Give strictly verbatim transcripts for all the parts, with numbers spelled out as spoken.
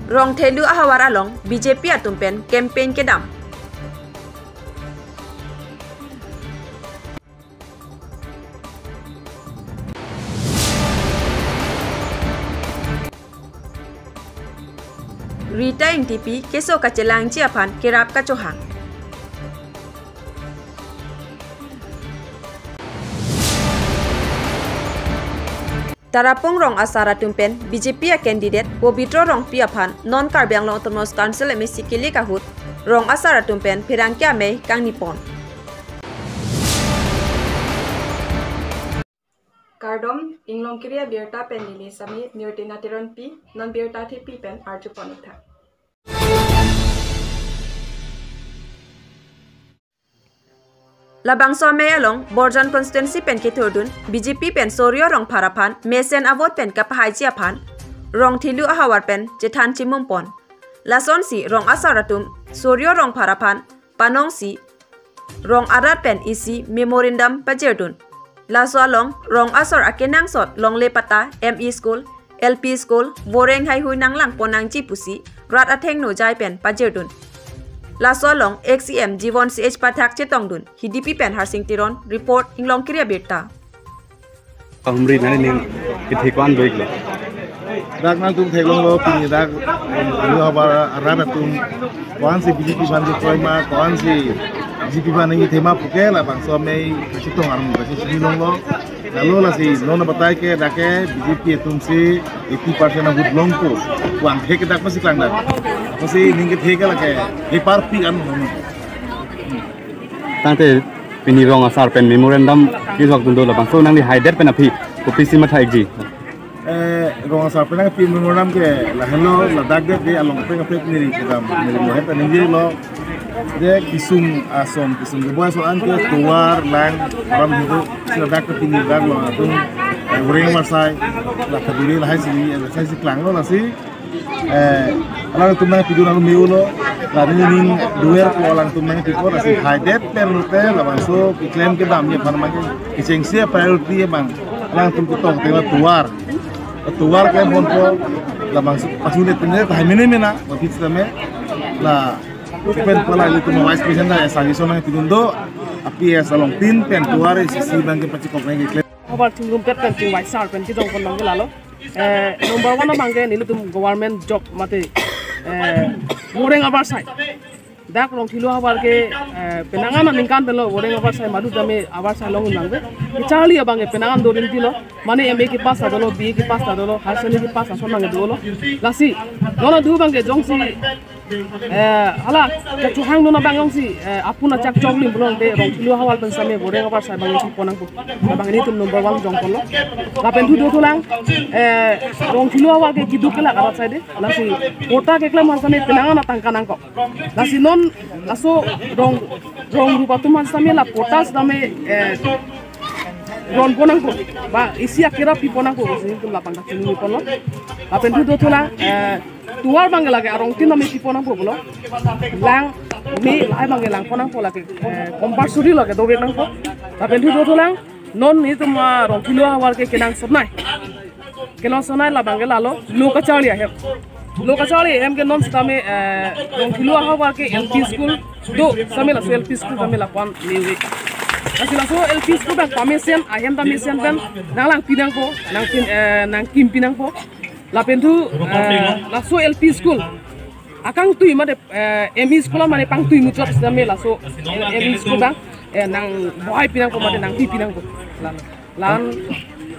Rongthelu ahavar along B J P atum pen campaign kedam. Rita Ingtipi keso kachelangji aphan kerap kachohang. Tarapung rong asar atum pen B J P a candidate Pobitro Rongpi aphan non Karbi Anglong Autonomous Council M A C kilik ahut rong asar atum pen pherangke amei kangni pon. Kardom, Inglongkiri abirta pen neli Sami Nirtina Teronpi, non birta thepi pen arju pon-ik tha. Labangso amei along Borjan constituency pen kethurdun B J P pen Surjo Rongphar aphan mesen a-vote pen kapahaiji aphan Rongthelu ahavar pen chethan chimum pon. Lasonsi rong asar atum Surjo Rongphar aphan panongsi rong arat pen isi memorandum pajirdun. Laso along rong asar akenangsot longle patta M E school, L P school, voreng haihui nanglang pon nangji pusi rat athengno jai pen pajirdun. Laso along ex C M Jibon C H Pathak chetongdun. Hidipi pen Harsing Teron report, Inglongkiri abirta. Humri nangning kethe ko-an do-iklo? Dak nangtum theklonglo, pini dak Rongthelu ahavar arat atum ko-ansi B J P aphan kekroi ma, ko-ansi B J P aphan nangkethe ma puke labangso amei kachetong arni kachini longlo. Lalo lasi non batai ke dak ke B J P atumsi eighty percent a-vote longpo. Ko-an thek ke dak pasi klang dak. Pasi ning kethe ke lake hepar pi an. Tangte pini rong asar pen memorandum kejokdun do, labangso nangli haidet pen aphi kopisi matha-ikji? Eh, rong asar pen nangpi memorandum ke lahenlo, ladak det de along pen kaprek neli kedam, neli mohet aning je lo. Je kesung ason, kesung keboi ason an ke tovar, lang, ram hidu, si ladak ke pini dak lo atum, eh, voreng avarsai, la Kaduri lahai si, eh, lahai si klanglo lasi. Eh, alangtum nangpidun alu miulo, la neli ning duer ko alangtum nangpipo, lasi haidet pen rute labangso keklem kedamji aphan mang ke kechengsi priority abang alangtum ketok tema tovar. Tovar klem ponpo, labangso pachundet pindet hai mene mena, mapit sitame, la pen pala ilitum vice president da suggestion nangpidun do, A P S along tin pen tovar isi abang ke pachekok nangkeklem. Ahavar chingrum pet pen chingvai sar pen kejong pon abang ke lalo. Eh, number one abang ke nelitum government job mate, eh, voreng avarsai. Dak Rongthelu ahavar ke, eh, penang an aningkan penlo voreng avarsai madu tame avarsai long nangve. Charli abang ke penang an dorin tilo. Mane M A kepass ta dolo, B A kepass ta dolo, higher secondary kepass ason nang dolo. Lasi, non adu abang ke jongsi, eh, hala, kachohangdun abang jongsi, eh, apun achak choklim pulote Rongthelu ahavar pen sitame voreng avarsai abang isi pon nangpo. Abang nelitum number one jong ponlo. Lapen thu dothulang, eh, Rongthelu ahavar ke keduk kelak arat sai de. Lasi patta keklem aphan sitame penang an atangka nangkok. Lasi non laso rong, rong rup atum aphan sitame la patta sitame, eh, ron pon nangpo. Ba isi akira pi pon nangpo. Lasi nelitum labang kachiningri ponlo. Lapen thu dothulang, eh, tovar abang ke lake arong tin tame pi pon nangpo pulo. Lang, me, lahai abang ke lang pon nangpo lake, eh, compulsory lake dovek nangpo. Lapen thu dothulang, non nelitum, ah, Rongthelu ahavar ke kenangsotnei. Kenangsotnei labang ke lalo, lo kacharli ahem. Lo kacharli ahem ke non sitame, eh, Rongthelu ahavar ke L P school do, sitame laso L P school sitame lapu-an neli. Lasi laso L P school abang pamesen, ahem ta mesen pen, nanglang pi nangpo, nangpin, eh, nangkim pi nangpo. Lapen thu, eh, laso L P school akangtui mate, eh, M E school mane pangtui muchot sitame laso, eh, M E school abang, eh, nangbohai pi nangpo mate nangpi pi nangpo. Lalo. Lan.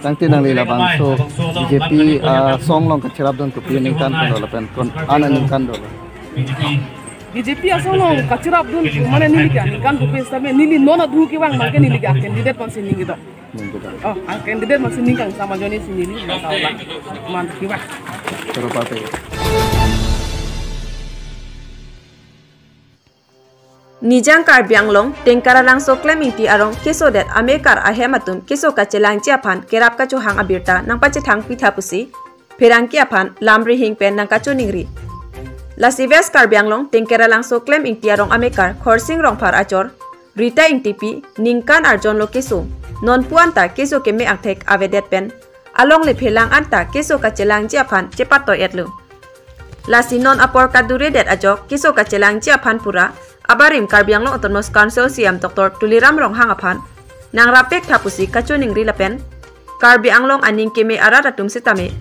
Tangte nangli labangso B J P, ah, asong along kacherapdun kopi aningkan pen dolo lapen ko-an aningkan dolo? B J P asong along kacherapdun mane neli ke aningkan kopi sitame neli non adu kevang abang ke neli ke a-candidate aphansi ning ketok. Ning ketok. Oh, a-candidate aphansi ning kangsam ajoine si neli matha-iklo. Man kevang. Choro pate. Nijang Karbi Anglong, Tengkaralangso Klem Ingti arong kesodet amekar ahem atum keso kachelangji aphan kerap kachohang abirta nangpachethang pitha pusi pherangke aphan lam rihing pen nangkachoningri. Lasi West Karbi Anglong, Tengkaralangso Klem Ingti arong amekar Khorsing Rongphar achor Rita Ingtipi ningkan arjon lo keso. Non pu anta keso keme angthek avedet pen alongle phelang anta keso kachelangji aphan chepatoi-etlo. Lasi non apor kadure det ajok keso kachelangji aphan pura abarim Karbi Anglong Autonomous Council C E M Doctor Tuliram Ronghang aphan nangrap-ik tha pusi kachiningri lapen Karbi Anglong aning keme arat atum sitame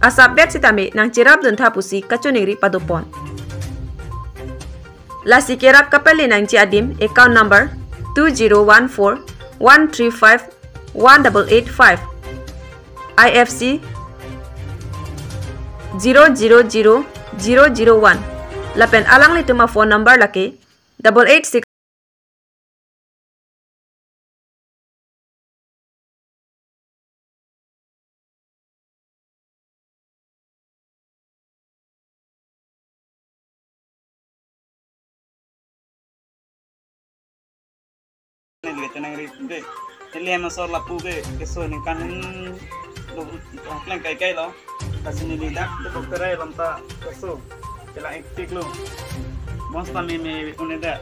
asap bet sitame nangcherapdun tha pusi kachiningri padopon. Lasi kerap kapale nangji adim account number two zero one four one three five one double eight five, I F C zero zero zero zero zero one, lapen alanglitum aphone number lake double eight six. Neli cheningri ke, neli hem asor lapu ke, keso ningkan hin lo, pleng kai kai lo. Lasi neli dak tebok terai alam ta keso chelang-ikpik lo. Bonsitame me une dak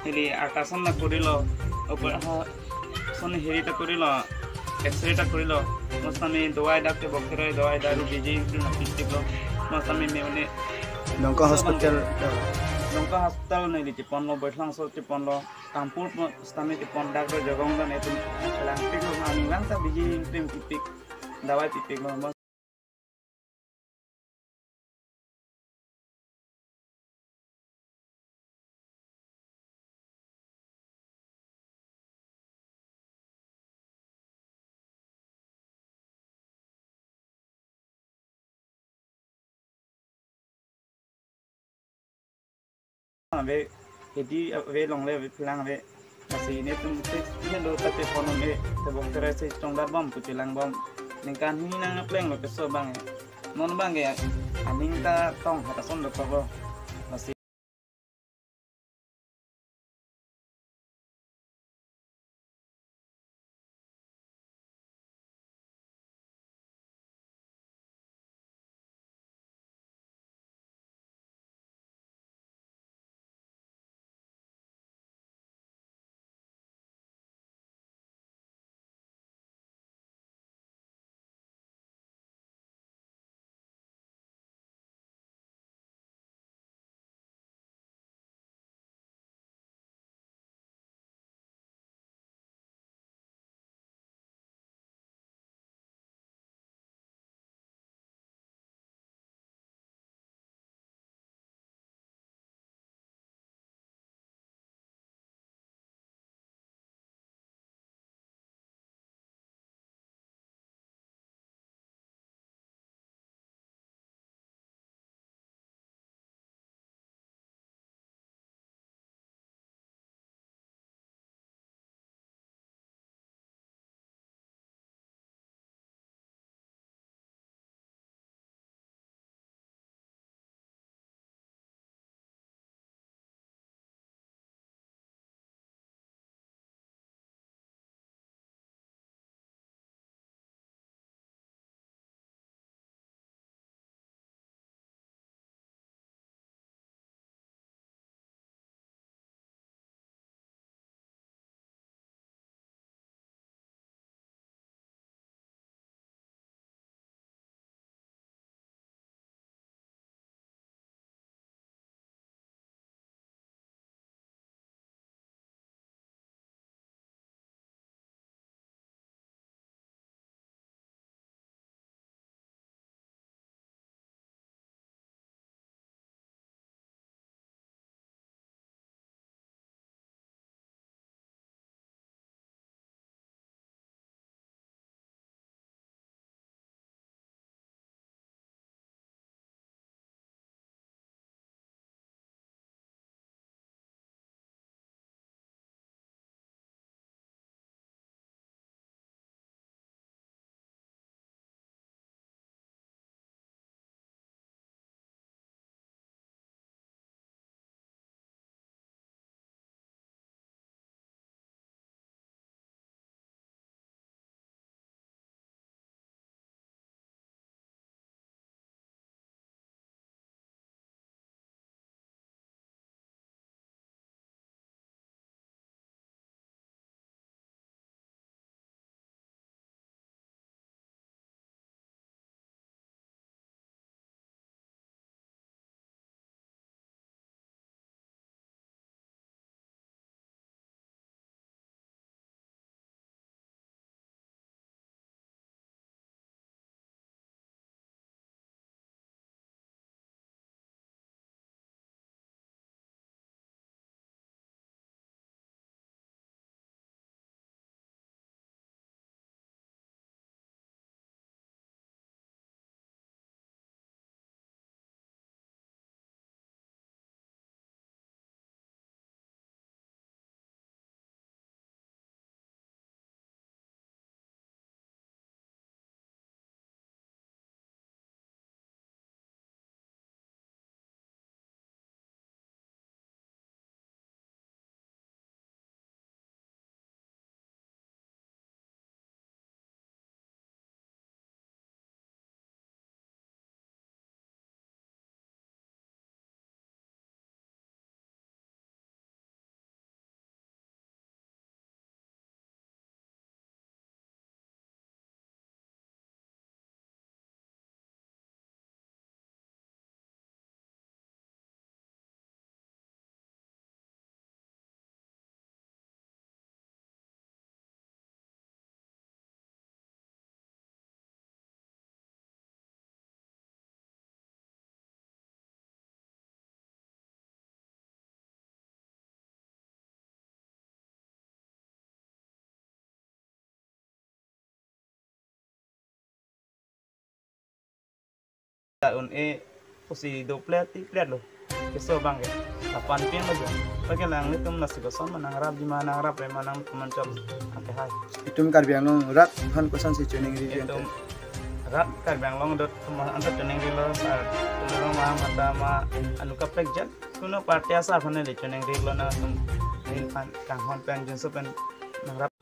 neli ultrasound ta korilo, oper ha, son hiri ta korilo, X-ray ta korilo. Bonsitame dawai dak tebok terai, dawai daru biji itu nangpipiklo. Bonsitame me une Dongka so bang hospital. Dongka hospital neli cheponlo, Boitlangso cheponlo, Kampur sitame chepon, dak do jogong do netum chelang-ikpik lo, aning vang ta biji ingprim pipik, dawai pipik lo. Ave, hedi ave, longle ave, phelang ave. Lasi netum te, ne lo ta cheponnon, e tebok terai si chongdat bom pu chelang bom. Ningkan hini nangplenglo keso abang e. Non abang e aning ta tong hat ason dokok lo. Lasi ta un-e pusi do plate ti plate lo. Keso abang ke. Lapen pen lo jo. Apot ke nanglitum lasi koson ma nangrapji ma nangrapre ma nangtum anchot. Ake hai. Itum Karbi Anglong rat aphan kosonsi choningri? Itum rat Karbi Anglong dot atum anchot choningrilo sar. Tulurong ma mata ma anu kaprek jan. Kuno party asar aphan le choningrilo nangtum. Nin aphan kanghon pen jinso pen nangrap.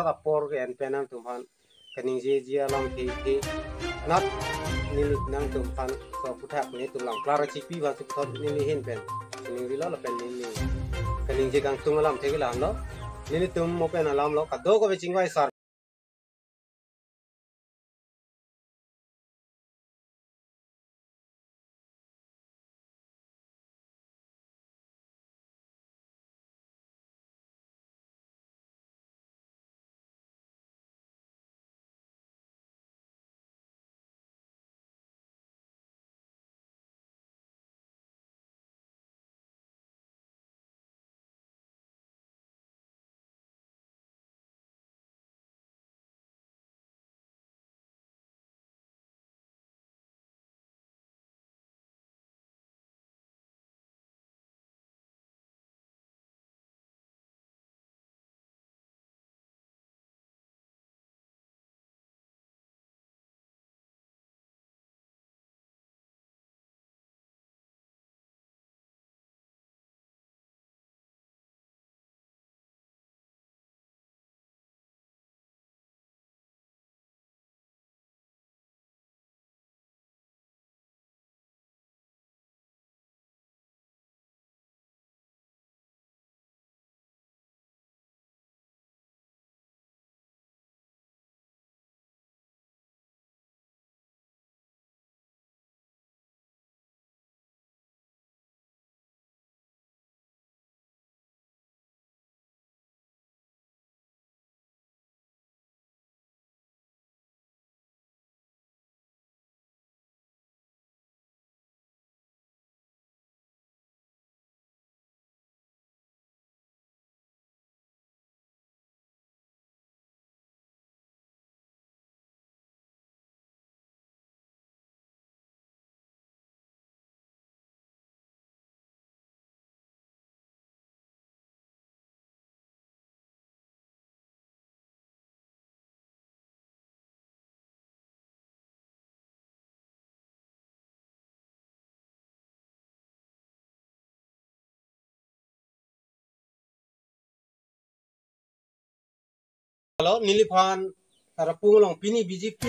Apor ke en pen nangtum aphan kaningjeji alam ke ke nat neli nangtum aphan so aphuthak nelitum Langplar achipi aphan si puthot neli ahin pen kaningrilo lapen neli kaningje kangtung alam thek lam lo. Nelitum mo pen alam lo kadokave chingvai sar. Neliphan karapung along pini B J P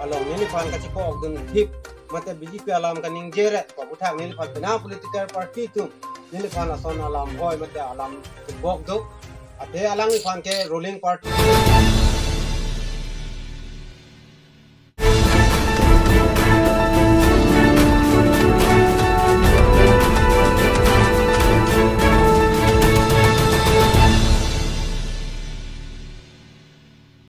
along neliphan kachekokdun thip mate B J P alam kaningje ret ko aputhak neliphan penang political party atum neliphan ason alam hoi mate alam bok do. Athe alangliphan ke ruling party